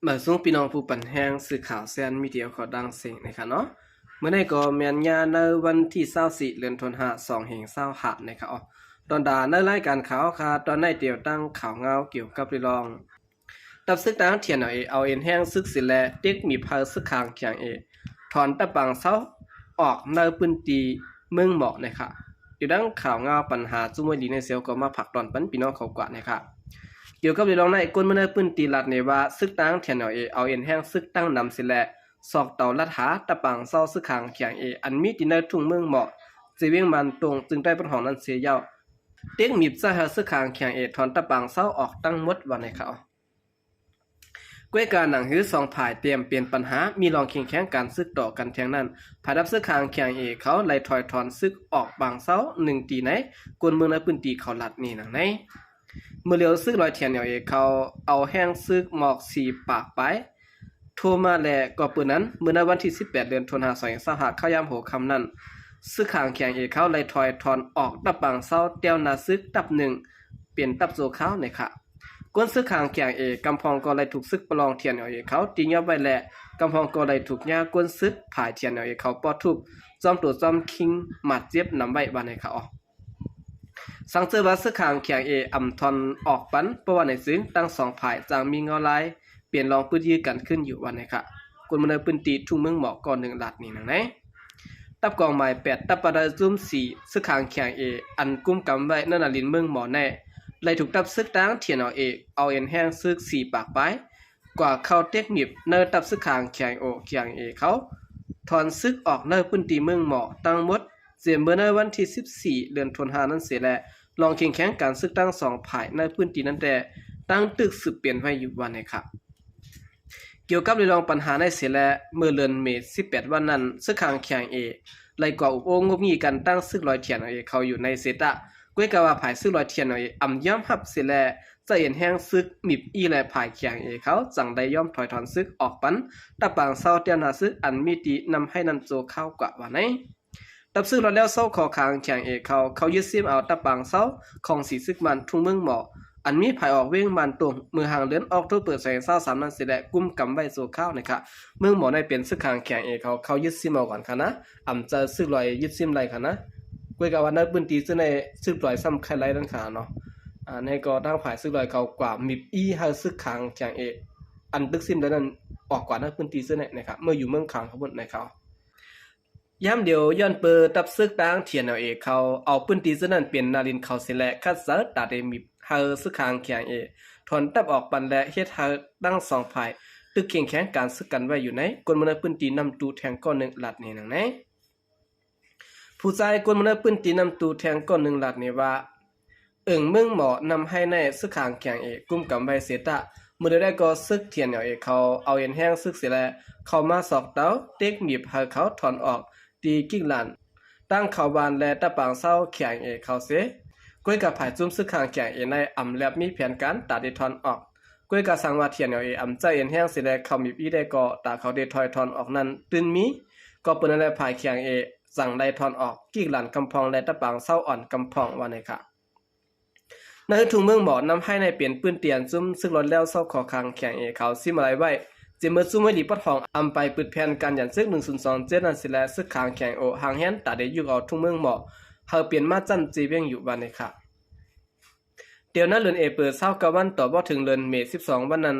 ມາສູງພີ່ນ້ອງຜູ້ປັນແຮງສື່ຂ່າວແຊນມີເດຍວກໍດັງເສັງນະຄະເນາະ. ມື້ນີ້ກໍແມ່ນຍາມໃນວັນທີຊາວສີ່ ເດືອນທັນວາ ສອງພັນຊາວຫ້ານະຄະເນາະ. ຕອນດາໃນລາຍການຂ່າວຂະ ຕອນໃນດຽວຕັ້ງຂ່າວງາວກ່ຽວກັບເລື່ອງ ຕັບຊຶກທາງ ທີເອັນແອລເອ ເອົາເອັນແຮງຊຶກເສຍແລ້ວ ເຕັກໝີບໃຫ້ຊຶກຂາງ ເຄໄອເອ ຖອນຕັບປາງເຊົາອອກໃນພື້ນທີ່ເມືອງໝໍ້ນະຄະ. ຢູ່ດັ່ງຂ່າວງາວປັນຫາຈຸມວຍລີໃນເຊວກໍມາຝາກຕອນປັນພີ່ນ້ອງເຂົາກວ່ານະຄະ. ກ່ຽວກັບເລື່ອງນີ້ ຄົນເມືອງໃນພື້ນທີ່ລາວນີ້ວ່າ ຊຶກທາງ ທີເອັນແອລເອ ເອົາເອັນແຮງຊຶກຕັ້ງນຳເສຍແລ້ວ ຊອກເຕົາລັດຫາຕັບປາງເຊົາຊຶກຂາງ ເຄໄອເອ ອັນມີທີ່ໃນທົ່ງເມືອງໝໍ້ ເຊວຽງມານຕົງ ຈຶ່ງໄດ້ປະທ້ອງນັ້ນເສຍຍາວ ເຕັກໝີບໃສ່ໃຫ້ຊຶກຂາງ ເຄໄອເອ ຖອນຕັບປາງເຊົາອອກທັງໝົດວ່ານະຄະ. ກ້ວຍກາໜັງຫືສອງຝ່າຍຕຽມເປັນປັນຫາ ມີລອງແຂ່ງແຂງການຊຶກຕໍ່ກັນແທງນັ້ນ ຝ່າຍຕັບຊຶກຂາງ ເຄໄອເອ ເຂົາໄລ່ຖອຍຖອນຊຶກອອກບາງເຊົາໜຶ່ງຕີໃນ ຄົນເມືອງໃນພື້ນທີ່ເຂົາລາດນີ້ນະໃນ. ມື້ລຽວຊຶກລອຍ ທີເອັນແອລເອ ເຂົາເອົາແຮງຊຶກໝອກສີ່ປາກປາຍ ໂທມາແລະກໍເປີນນັ້ນ ເມື່ອໃນວັນທີສິບແປດ ເດືອນທັນວາ ສອງພັນຊາວຫ້າ ເຂົ້າຍາມຫົວຄ່ຳນັ້ນ ຊຶກຂາງ ເຄໄອເອ ເຂົາໄລ່ຖອຍຖອນອອກຕັບປາງເຊົາແຖວໜ້າຊຶກຕັບໜຶ່ງ ເປັນຕັບຊົ່ວຄາວນະຄະ. ກົນຊຶກຂາງ ເຄໄອເອ ກຳພອງກໍໄດ້ຖືກຊຶກປະລອງ ທີເອັນແອລເອ ເຂົາຕີຫຍັບໄວ້ ແລະ ກຳພອງກໍໄດ້ຖືກຍາກົນຊຶກຝ່າຍ ທີເອັນແອລເອ ເຂົາປະທຸບ ຈອມໂຕຈອມຄີງ ບາດເຈັບນຳໄວ້ວ່ານະຄະ. ສັງເຊີວ່າຊຶກຂາງ ເຄໄອເອ ອຳຖອນອອກປັນ ເພາະວ່າໃນຊຶກທັງສອງຝ່າຍຈັ່ງມີເຫງົາລາຍ ປ່ຽນລອງປືນຢື້ກັນຂຶ້ນຢູ່ວ່ານະຄະ. ຄົນເມືອງໃນພື້ນທີ່ທົ່ງເມືອງໝໍ້ກໍໜຶ່ງລາດນີ້ນະໃນ. ຕັບກອງໝາຍແປດ ຕັບປະໄດຈຸ້ມສີ່ ຊຶກຂາງ ເຄໄອເອ ອັນກຸມກຳໄວ້ໃນນາລິນເມືອງໝໍ້ແນ່ ໄດ້ຖືກຕັບຊຶກທາງ ທີເອັນແອລເອ ເອົາເອັນແຮງຊຶກສີ່ປາກປາຍ ກວ່າເຂົ້າເຕັກໝີບໃນຕັບຊຶກຂາງ ເຄໄອໂອ ເຄໄອເອ ເຂົາຖອນຊຶກອອກໃນພື້ນທີ່ເມືອງໝໍ້ທັງໝົດ ເສຍເມື່ອໃນວັນທີສິບສີ່ ເດືອນທັນວານັ້ນເສຍແລ້ວ ລອງແຂ່ງແຂງການຊຶກທັງສອງຝ່າຍໃນພື້ນທີ່ນັ້ນແຕ່ ຕັ້ງຕຶກສືບເປັນໄວ້ຢູ່ວ່ານະຄະ. ກ່ຽວກັບເລື່ອງປັນຫາໃນເສຍແລ້ວ ເມື່ອເດືອນເມສິບແປດວັນນັ້ນ ຊຶກຂາງ ເຄໄອເອ ໄລ່ກວ່າອຸບໂອ້ງົບງິ້ງກັນຕັ້ງຊຶກລອຍ ທີເອັນແອລເອ ເຂົາຢູ່ໃນເຊຕະ. ກ້ວຍກາວ່າຝ່າຍຊຶກລອຍ ທີເອັນແອລເອ ອຳຍອມຮັບເສຍແລ້ວ ໃຊ້ເອັນແຮງຊຶກໝີບອີ່ແລະ ຝ່າຍ ເຄໄອເອ ເຂົາຈັ່ງໄດ້ຍອມຖອຍຖອນຊຶກອອກປັນ ຕັບປາງເຊົາແຖວໜ້າຊຶກອັນມີທີ່ນຳໃຫ້ນັ້ນຊົ່ວຄາວກວ່າວ່າໃນ. ຕັບຊຶກລອດແລ້ວເຊົາຂໍຂາງ ເຄໄອເອ ເຂົາ ເຂົ້າຍຶດຊິມເອົາຕັບປາງເຊົາຂອງສີຊຶກມັນທຸງເມືອງໝໍ້ ອັນມີຜາຍອອກວຽງມານຕົງ ເມື່ອຫາງເດືອນອອກໂທເບີ ສອງພັນຊາວສາມນັ້ນເສຍແລ້ວ ກຸມກຳໄວ້ຊົ່ວຄາວນະຄະ. ເມືອງໝໍ້ໃນເປັນຊຶກຂາງ ເຄໄອເອ ເຂົາ ເຂົ້າຍຶດຊິມເອົາກ່ອນຄະນະ ອຳຈາຊຶກລອຍຍຶດຊິມໄດ້ຄະນະ. ກ້ວຍກາວ່າໃນພື້ນທີ່ຊຶກໃນ ຊຶກລອຍຊ້ຳໄຄໄລນັ້ນຄະເນາະ. ອາ ໃນກໍທາງຝ່າຍຊຶກລອຍເຂົາກວ່າມີບອີ່ໃຫ້ຊຶກຂາງ ເຄໄອເອ ອັນຕຶກຊິມໄດ້ນັ້ນອອກກວ່າໃນພື້ນທີ່ຊຶກໃນນະຄະ ເມື່ອຢູ່ເມືອງຂາງຂະບຸນໃນເຂົາ. ຍາມດຽວຍ້ອນເປີຕັບຊຶກທາງ ທີເອັນແອລເອ ເຂົາເອົາພື້ນທີ່ຊຶກນັ້ນເປັນນາລິນເຂົາເສຍແລ້ວ ຂັດໃຈຕາເດມີບໃຫ້ຊຶກຂາງ ເຄໄອເອ ຖອນທັບອອກປັນ ແລະ ເຮັດໃຫ້ທັງສອງຝ່າຍຕຶກເຄັ່ງແຂງການຊຶກກັນໄວ້ຢູ່ໃນ. ຄົນເມືອງໃນພື້ນທີ່ນ້ຳຕູແທງກ້ອນໜຶ່ງລາດນີ້ນະໃນ. ຜູ້ຊາຍຄົນເມືອງໃນພື້ນທີ່ນ້ຳຕູແທງກ້ອນໜຶ່ງລາດນີ້ວ່າ ເອີ່ງເມືອງໝໍ້ນຳໃຫ້ໃນຊຶກຂາງ ເຄໄອເອ ກຸມກຳໄວ້ເສຍຕະ ມື້ດຽວໄດ້ກໍຊຶກ ທີເອັນແອລເອ ເຂົາເອົາເອັນແຮງຊຶກເສຍແລ້ວ ເຂົ້າມາຊອກເຕົາເຕັກໝີບໃຫ້ເຂົາຖອນອອກທີ່ກິກລານ ຕັ້ງເຂົ້າບ້ານ ແລະ ຕະປາງເຊົາ ເຄໄອເອ ເຂົາເສຍ. ກ້ວຍກາຝ່າຍຈຸ້ມຊຶກຂາງ ເຄໄອເອ ໃນອຳແລບມີແຜນການຕາໄດ້ຖອນອອກ. ກ້ວຍກາສັງວ່າ ທີເອັນແອລເອ ອຳໃຈເອັນແຮງເສຍແລ້ວ ເຂົາມີບອີ່ໄດ້ກໍຕາເຂົາໄດ້ຖອຍຖອນອອກນັ້ນຕື່ນມີ ກໍເປັນນັ້ນແຫຼະ ຝ່າຍ ເຄໄອເອ ຈັ່ງໄດ້ຖອນອອກກິກລານກຳພອງ ແລະ ຕະປາງເຊົາອ່ອນກຳພອງວ່າໃນຄະ. ໃນທຸງເມືອງໝໍ້ນຳໃຫ້ໃນເປັນພື້ນທີ່ອັນຈຸ້ມຊຶກລອດແລ້ວເຊົາຂໍຂາງ ເຄໄອເອ ເຂົາຊິມາໄລໄວ້ ເຈາະເມີຈຸ້ມໄວ້ລີປະທ້ອງອຳໄປປຶດແຜ່ນການຢັນຊຶກ ໜຶ່ງສູນສອງເຈັດນັ້ນເສຍແລ້ວ ຊຶກຂາງ ເຄໄອໂອ ຫາງແຮນຕາໄດ້ຍຸກເອົາທຸງເມືອງໝໍ້ ເຮົາປ່ຽນມາຈັ່ນເຈວຽງຢູ່ວ່າໃນຄະ. ດຽວໃນເດືອນເອເປີຊາວເກົ້າວັນຕໍ່ບໍ່ເຖິງເດືອນເມສິບສອງວັນນັ້ນ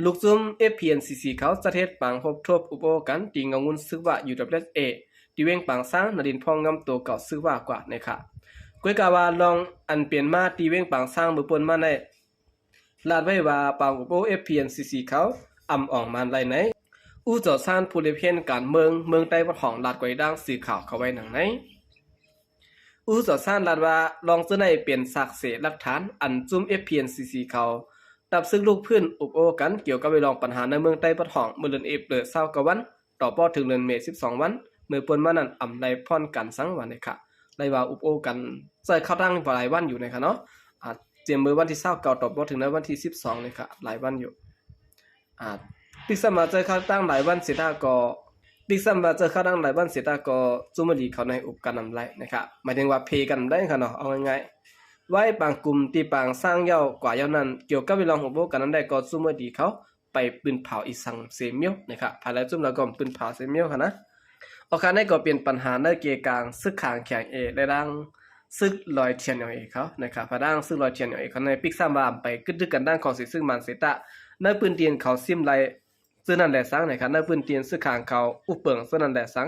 ລູກຈຸ້ມ ເອັຟພີເອັນຊີຊີ ເຂົາຈັດເຮັດປາງພົບທົບອຸບໂອ້ກັນທີ່ເງົາງຸ່ນຊຶກວ່າ ຢູດັບເບິນເອສເອ ທີ່ວຽງປາງຊ້າງ ນາດິນພອງງາມໂຕເກົ່າຊຶກວ່າກວ່າໃນຄະ. ກ້ວຍກາວ່າລອງອັນເປັນມາທີ່ວຽງປາງຊ້າງເມື່ອປົນມາໃນ ລາດໄວ້ວ່າປາງອຸບໂອ້ ເອັຟພີເອັນຊີຊີ ເຂົາອຳອອງມານໄລໃນ. ອູ່ຈໍຊານ ຜູ້ລຽບຮຽນການເມືອງເມືອງໃຕ້ວັດຫອງ ລາດກວາຍດາງສື່ຂ່າວເຂົາໄວ້ດັ່ງໃນ. ອູ່ເຈົ້າຊານລາດວ່າ ລອງເຈົ້າໃນເປັນສາກເສຫຼັກຖານ ອັນຈຸ້ມ ເອັຟພີເອັນຊີຊີ ເຂົາ ຕັບຊຶກລຸກພື້ນອຸບໂອ້ກັນ ກ່ຽວກັບເລື່ອງປັນຫາໃນເມືອງໃຕ້ປະທ້ອງ ເມື່ອເດືອນເອເປີຊາວເກົ້າວັນ ຕໍ່ບໍ່ເຖິງເດືອນເມສິບສອງວັນ ເມື່ອປົນມານັ້ນ ອຳໄລພອນກັນສັງວ່າໃນຄະ ໄລວ່າອຸບໂອ້ກັນ ໃຊ້ເຂົ້າຕັ້ງຫຼາຍວັນຢູ່ໃນຄະເນາະ ອາດຈະເມື່ອວັນທີຊາວເກົ້າ ຕໍ່ບໍ່ເຖິງໃນວັນທີສິບສອງໃນຄະ ຫຼາຍວັນຢູ່. ອາ ຕິກຊ້ຳວ່າເຈີຄາຕັ້ງຫຼາຍວັນເສຍຕາກໍ ຕິກຊ້ຳວ່າເຈີຄາຕັ້ງຫຼາຍວັນເສຍຕາກໍ ຈຸມມະລີເຂົາໃນອຸບກັນນຳໄລນະຄະ ໝາຍເຖິງວ່າເພກັນໄດ້ຄະເນາະ ເອົາງ່າຍໆ ໄວ້ປາງກຸ່ມທີ່ປາງສ້າງເຍົາກວ່າເຍົານັ້ນ ກ່ຽວກັບເລື່ອງໂຮໂບກັນນັ້ນໄດ້ກໍຈຸມມະລີເຂົາ ໄປປືນເຜົາອີກສັງເສມຢູ່ນະຄະ. ພາຍໃນຊຸມລາວກໍປືນເຜົາເສມຢູ່ຫັ້ນນະ. ໂອຄາ ນັ້ນກໍເປັນປັນຫາໃນເກກາງ ຊຶກຂ້າງ KIA ແລະ ທາງຊຶກລອຍ TNLA ເຂົານະຄະ. ພາຍທາງຊຶກລອຍ TNLA ເຂົາໃນປິກຊ້ຳວ່າໄປກຶດຖືກັນດ້ານຂອງສີຊຶກມານເສຍຕະ ໃນພື້ນທີ່ເຂົາຊິມໄລ່ ເຊິ່ງນັ້ນແຫຼະສັງນະຄະ ໃນພື້ນທີ່ຊຶກຂ້າງເຂົາອຸເປິງເຊິ່ງນັ້ນແຫຼະສັງ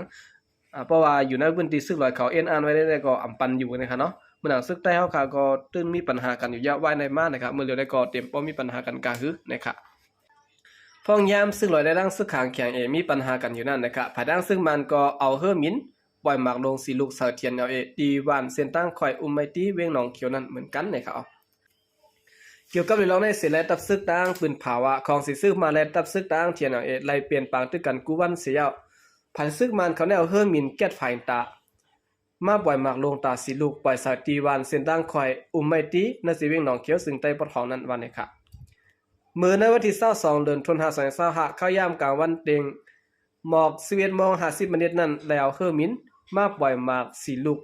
ອາ ເພາະວ່າຢູ່ໃນພື້ນທີ່ຊຶກລອຍເຂົາເອັນອ່ານໄວ້ໄດ້ກໍອຳປັນຢູ່ນະຄະເນາະ. ເມືອງຊຶກໃຕ້ເຮົາຄະກໍຕື່ນມີປັນຫາກັນຢູ່ຍາວວາຍໃນມານະຄະ ເມື່ອເລັວໃດກໍເຕັມປ້ອມມີປັນຫາກັນກາຫືນະຄະ. ພ້ອມຍາມຊຶກລອຍ ແລະ ທາງຊຶກຂ້າງ KIA ມີປັນຫາກັນຢູ່ນັ້ນນະຄະ ພາຍທາງຊຶກມານກໍເອົາເຮືອມິນປ່ອຍໝາກໂລງສີ່ລູກໃສ່ TNLA ທີ່ບ້ານເສັ້ນທາງຄວາຍອຸມໄມຕີ ເວັງໜອງຂຽວນັ້ນເໝືອນກັນນະຄະ. ກ່ຽວກັບເລື່ອງໃນເສຍແລະ ທັບຊຶກຕ່າງປືນເຜົາວ່າ ຂອງສີຊຶກມານ ແລະ ທັບຊຶກຕ່າງ TNLA ໄລ່ປ່ຽນປາງຕຶກກັນກູ່ວັນເສຍແລ້ວ ພັນຊຶກມານເຂົາແນວເຮືອມິນແກັດໄຟຕາ ມາປ່ອຍໝາກໂລງຕາສີ່ລູກ ປ່ອຍໃສ່ທີ່ບ້ານເສັ້ນທາງຄວາຍອຸມໄມຕີ ໃນເວງໜອງຂຽວ ຊຶ່ງໃຕ້ປະທ້ອງນັ້ນວ່ານີ້ຄະ. ເມື່ອໃນວັນທີຊາວສອງ ເດືອນ ທັນວາ ສອງພັນຊາວຫ້າ ເຂົ້າຍາມກາງວັນເຕັງ ໝອກສິບເອັດໂມງຫ້າສິບມານິດນັ້ນ ແລ້ວເຮືອມິນມາປ່ອຍໝາກສີ່ລູກ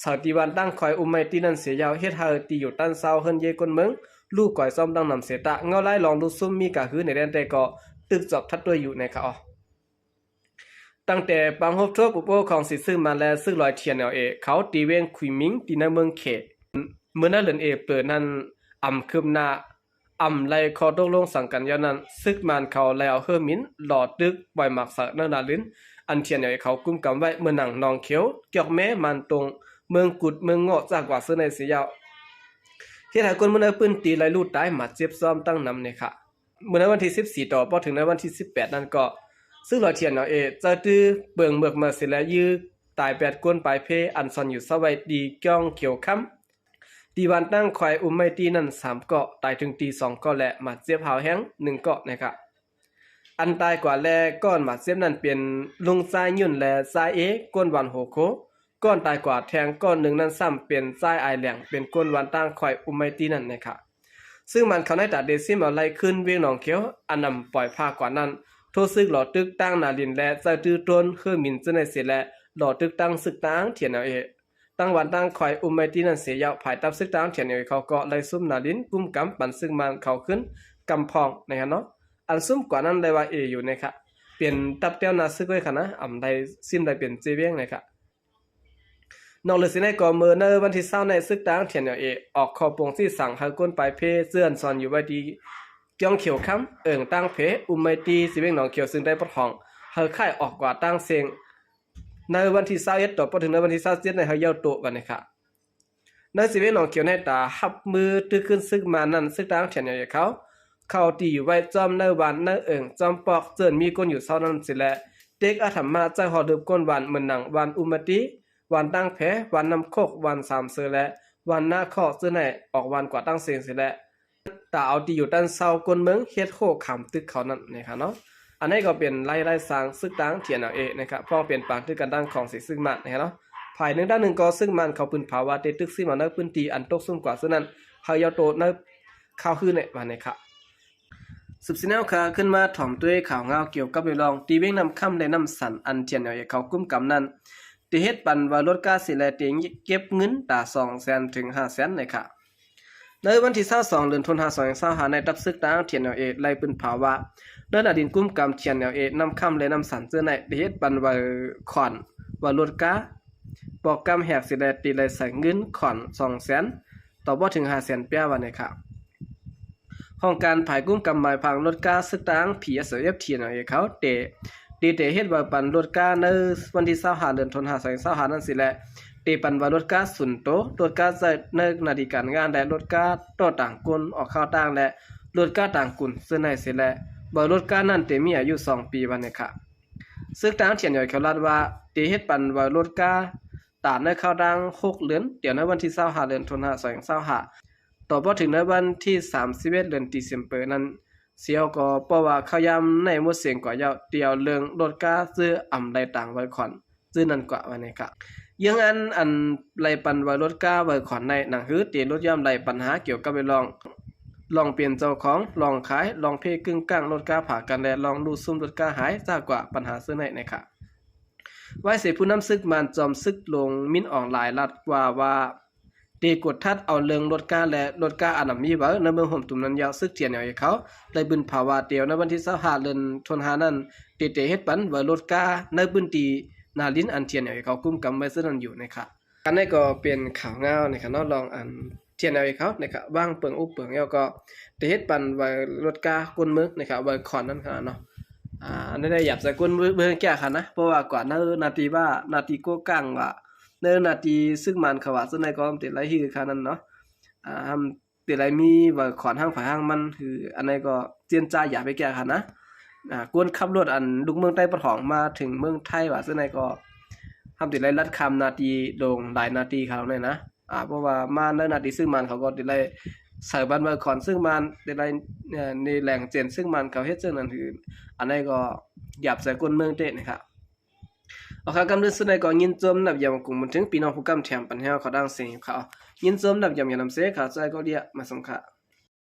ໃສ່ທີ່ບ້ານຕັ້ງຄອຍອຸມໄມຕີນັ້ນເສຍແລ້ວ ເຮັດໃຫ້ທີ່ຢູ່ຕັ້ນເຊົາເຮືອນເຢກຄົນເມືອງ ລູກກອຍຊອມດັ່ງນຳເສຍຕະ ເງົາລາຍລອງລູກຊຸມມີກະຫືໃນແດນ ແຕ່ກໍຕຶກຈອບທັດດ້ວຍຢູ່ໃນຂະອອກ. ຕັ້ງແຕ່ປາງຮົບທົບອຸໂປຂອງສີຊຶກມານ ແລະ ຊຶກລອຍ ທີເອັນແອລເອ ເຂົາຕີເວງຂຸຍມິງ ທີ່ໃນເມືອງເຂດ ເມື່ອໃນເດືອນເອເປີນນັ້ນ ອຳຄືບໜ້າ ອຳໄລ່ຂໍ້ຕົກລົງສັງກັນແລ້ວນັ້ນ ຊຶກມານເຂົາແລ້ວເຮີ້ມິນ ຫຼໍ່ຕຶກ ປ່ອຍໝາກເສີນໃນນາລິນ ອັນ ທີເອັນແອລເອ ເຂົາກຸມກຳໄວ້ ເມືອງໜອງຂຽວ ຈອກແມ້ ມານຕົງ ເມືອງກຸດ ເມືອງເງາະ ຈາກກວ່າເຊີນໃນເສຍແລ້ວ ເຮັດໃຫ້ຄົນເມືອງໃນພື້ນທີ່ໄດ້ລູດຕາຍ ບາດເຈັບຊ້ອມຕັ້ງນຳນີ້ຄະ. ເມື່ອໃນວັນທີສິບສີ່ຕໍ່ ພໍເຖິງໃນວັນທີສິບແປດນັ້ນກໍ ຊຶກລອຍ ທີເອັນແອລເອ ໃຊ້ຕື້ເປິງເໝືອກມາເສຍແລ້ວ ຢື້ຕາຍແປດຄົນປາຍເພ ອັນຊ່ອນຢູ່ເຊົາໄວ້ທີ່ກ້ຽງຂຽວຄຳ ທີ່ບ້ານຕັ້ງຄວາຍອຸມໄມຕີນັ້ນສາມເກາະ ຕາຍເຖິງທີ່ສອງເກາະ ແລະ ບາດເຈັບຮ້າວແຮງໜຶ່ງເກາະນະຄະ. ອັນຕາຍກວ່າ ແລະ ກ່ອນບາດເຈັບນັ້ນເປັນລຸງຊາຍຫຍຸ້ນ ແລະ ຊາຍເອ ຄົນບ້ານຫົວໂຄ. ກ່ອນຕາຍກວ່າແທງເກາະໜຶ່ງນັ້ນຊ້ຳເປັນຊາຍອາຍແຫຼງ ເປັນຄົນບ້ານຕັ້ງຄວາຍອຸມໄມຕີນັ້ນນະຄະ. ຊຶກມານເຂົາໃນຕາເດຊິມເອົາໄລ່ຂຶ້ນເວງໜອງຂຽວ ອັນນຳປ່ອຍພາກວ່ານັ້ນ ໂທດຊຶກຫຼໍ່ຕຶກຕັ້ງນາລິນ ແລະ ໃຊ້ຕື້ໂຕນເຮືອມິນເຊິ່ງໃນເສຍແລະ ຫຼໍ່ຕຶກຕັ້ງຊຶກຕາງ ທີເອັນແອລເອ ຕັ້ງບ້ານຕັ້ງຄອຍອຸມໄມຕີນັ້ນເສຍແລ້ວ ຝ່າຍທັບຊຶກຕາງ ທີເອັນແອລເອ ເຂົາກໍໄດ້ຊຸມນາລິນ ກຸມກຳປັນຊຶກມານເຂົາຂຶ້ນກຳພອງໃນຫັ້ນເນາະ. ອັນຊຸມກວ່ານັ້ນໄດ້ວ່າເອຢູ່ນະຄະ ເປັນຕັບແຖວໜ້າຊຶກເລີຍຄະນະ ອຳໄດ້ຊິມໄດ້ເປັນເຈເວງນະຄະ. ນອກເຫຼືອຈາກນັ້ນກໍເມື່ອໃນວັນທີຊາວໃນ ຊຶກຕາງ ທີເອັນແອລເອ ອອກຂໍ້ປົງຊີ້ສັ່ງໃຫ້ຄົນປາຍເພ ເຊິ່ງອັນຊ່ອນຢູ່ໄວ້ທີ່ກ້ຽງຂຽວຄຳ ເອີ່ງຕາງເພ ອຸມໄມຕີ ເຊເວງໜອງຂຽວ ຊຶ່ງໄດ້ປະທ້ອງ ໃຫ້ຄ້າຍອອກກວ່າຕາງເຊງ ໃນວັນທີຊາວເອັດຕໍ່ ພໍເຖິງໃນວັນທີຊາວເຈັດໃນເຮົາເຍົາໂຕະວ່ານີ້ຄະ. ໃນເຊເວງໜອງຂຽວໃນຕາຮັບມືຕຶກຂຶ້ນຊຶກມານນັ້ນ ຊຶກຕາງ ທີເອັນແອລເອ ເຂົາ ເຂົ້າຕີຢູ່ໄວ້ຈອມໃນບ້ານໃນເອີ່ງ ຈອມປອກ ເຊິ່ງມີຄົນຢູ່ເຊົານັ້ນເສຍແລະ ເຕັກອາທຳມາໃຊ້ຮອດລຶບຄົນບ້ານ ເໝືອນໜັງບ້ານອຸມໄມຕີ ບ້ານຕາງແພ ບ້ານນ້ຳໂຄກ ບ້ານສາມເຊີ ແລະ ບ້ານນາຄອກ ເຊິ່ງໃຫ້ອອກບ້ານກວ່າຕາງເຊງເສຍແລະ ຕາເອົາທີ່ຢູ່ຕັ້ນເຊົາຄົນເມືອງ ເຮັດໂຄກຂາມຕຶກເຂົານັ້ນນະຄະເນາະ. ອັນນີ້ກໍເປັນລາຍ ລາຍສ້າງຊຶກຕາງ ທີເອັນແອລເອ ນະຄະ ພ້ອມເປັນປາງຖືກັນຕັ້ງຂອງສີຊຶກມານນະຄະເນາະ. ຝ່າຍໜຶ່ງດ້ານໜຶ່ງກໍຊຶກມານເຂົາປືນເຜົາວ່າ ໄດ້ຕຶກຊິມາໃນພື້ນທີ່ອັນຕົກຊຸ່ມກວ່າເຊິ່ງນັ້ນ ເຮົາເຍົາໂຕໃນຂ່າວຄືນໃນວ່ານີ້ຄະ. ສືບເສຍແນວຄະ ຂຶ້ນມາຖອມດ້ວຍຂ່າວງາວກ່ຽວກັບເລື່ອງ ທີ່ເວງນ້ຳຄຳ ແລະ ນ້ຳສັນ ອັນ ທີເອັນແອລເອ ເຂົາກຸມກຳນັ້ນ ໄດ້ເຮັດປັນໃບລົດກາເສຍແລະ ໄດ້ເກັບເງິນຕາສອງແສນເຖິງຫ້າແສນນະຄະ. ໃນວັນທີຊາວສອງ ເດືອນ ທັນວາ ສອງພັນຊາວຫ້າ ໃນທັບຊຶກຕາງ ທີເອັນແອລເອ ໄດ້ປືນເຜົາວ່າ ໃນໜ້າດິນກຸມກຳ ທີເອັນແອລເອ ນ້ຳຄຳ ແລະ ນ້ຳສັນເຈົ້າໃນ ໄດ້ເຮັດປັນໃບຂອນ ໃບລົດກາ ປອກກຳແຮກເສຍແລະ ໄດ້ໃຊ້ເງິນຂອນສອງແສນ ຕໍ່ບໍ່ເຖິງຫ້າແສນປຽວ່ານີ້ຄະ. ຫ້ອງການຝ່າຍກຸມກຳໝາຍພັງລົດກາຊຶກຕາງ ພີເອັສເອັຟ ທີເອັນແອລເອ ເຂົາ ໄດ້ ໄດ້ເຮັດໃບປັນລົດກາໃນວັນທີຊາວຫ້າ ເດືອນ ທັນວາ ສອງພັນຊາວຫ້ານັ້ນເສຍແລະ ໄດ້ປັນໃບລົດກາສ່ວນໂຕ ລົດກາໃຊ້ໃນໜ້າທີ່ການງານ ແລະ ລົດກາຕໍ່ຕາງກົນອອກເຂົ້າຕ່າງ ແລະ ລົດກາຕາງກຸນເຊິ່ງໃນເສຍແລະ ໃບລົດການັ້ນໄດ້ມີອາຍຸສອງປີວ່ານີ້ຄະ. ຊຶກຕາງ ທີເອັນແອລເອ ເຂົາລາດວ່າ ໄດ້ເຮັດປັນໃບລົດກາຕາມໃນເຂົ້າຕ່າງຫົກເດືອນ ແຕ່ໃນວັນທີຊາວຫ້າ ເດືອນ ທັນວາ ສອງພັນຊາວຫ້າ ຕໍ່ບໍ່ເຖິງໃນວັນທີສາມສິບເອັດ ເດືອນ ເດເຊມເປີ ນັ້ນ ເສຍກໍເພາະວ່າເຂົ້າຍາມໃນໝົດເສງກວ່າແລ້ວ ໄດ້ເອົາເລື່ອງລົດກາເຊິ່ງອຳໄລ່ຕາງໄວ້ຂອນ ເຊິ່ງນັ້ນກວ່າວ່ານີ້ຄະ. ເລື່ອງອັນ ອັນໄລ່ປັນໃບລົດກາໄວ້ຂອນໃນໜັງສື ໄດ້ລົດຢ່ອມໄດ້ປັນຫາກ່ຽວກັບເລື່ອງ ລອງເປັນເຈົ້າຂອງ ລອງຂາຍ ລອງເພກຶ້ງກ້າງລົດກາພາກັນ ແລະ ລອງລູ້ຊຸມລົດກາຫາຍ ຈາກກວ່າປັນຫາເຊິ່ງໃນນະຄະ. ໄວ້ເສຍຜູ້ນຳຊຶກມານ ຈອມຊຶກຫຼົງມິນອອງລາຍ ລາດກວ່າວ່າ ໄດ້ກວດທັດເອົາເລື່ອງລົດກາ ແລະ ລົດກາອັນນຳມີເຫວີໃນເມືອງຫົວຕຸມນັ້ນແລ້ວ ຊຶກ TNLA ເຂົາໄດ້ບືນພາວວ່າ ແຕ່ໃນວັນທີຊາວຫ້າ ເດືອນທັນວານັ້ນ ໄດ້ເຮັດບັນເຫວີລົດກາໃນພື້ນທີ່ນາລິນ ອັນ TNLA ເຂົາກຸມກຳໄວ້ເຊິ່ງນັ້ນຢູ່ນະຄະ. ອັນນີ້ກໍເປັນຂ່າວງາວນະຄະເນາະ ລອງອັນ TNLA ເຂົານະຄະ ວາງເປິງອຸບເປິງ ແລ້ວກໍໄດ້ເຮັດບັນເຫວີລົດກາກົນເມືອງນະຄະ ເຫວີຂອນນັ້ນຄະເນາະ. ອາ ອັນນີ້ໄດ້ຫຍາບໃສ່ກົນເມືອງແກ່ຄະນະ ເພາະວ່າກວ່າເນີນາຕີວ່າ ນາຕີໂກກາງວ່າ ເນີນາຕີຊຶກມານເຂົາວ່າ ເຊິ່ງໃນກໍເປັນໄລຄືຄະນັ້ນເນາະ. ອາ ເປັນໄລມີເຫວີຂອນທາງໃຜທາງມັນ ຄືອັນໃດກໍເຈນຈາຢ່າໄປແກ່ຄະນະ. ອາ ຄົນຂັບລົດອັນລຸກເມືອງໃຕ້ປະທ້ອງມາເຖິງເມືອງໄທວ່າ ເຊິ່ງໃນກໍທຳເປັນໄລລັດຄຳນາຕີລົງຫຼາຍນາຕີເຂົາແນ່ນະ. ອາ ເພາະວ່າມາໃນນາຕີຊຶກມານເຂົາກໍໄດ້ໄລໃສ່ບັນເຫວີຂອນຊຶກມານ ໄດ້ໄລ ເອີ ໃນແຫຼ່ງເຈນຊຶກມານເຂົາເຮັດເຊິ່ງນັ້ນ ຄືອັນໃດກໍຫຍາບໃສ່ຄົນເມືອງເຕະນະຄະ. ເອົາ ຄະ ກຳເລີຍສຸດໃດກໍຍິນຊົມນັບຢາມກົງບຸນເຖິງພີ່ນ້ອງຜູ້ກຳແຖມປັນແຮວເຂົ້າດັງເສຍງຂ່າວ ຍິນຊົມນັບຢາມຢານຳເສຍຂ່າວໃຈກໍເດຍມາສົ່ງຄະ.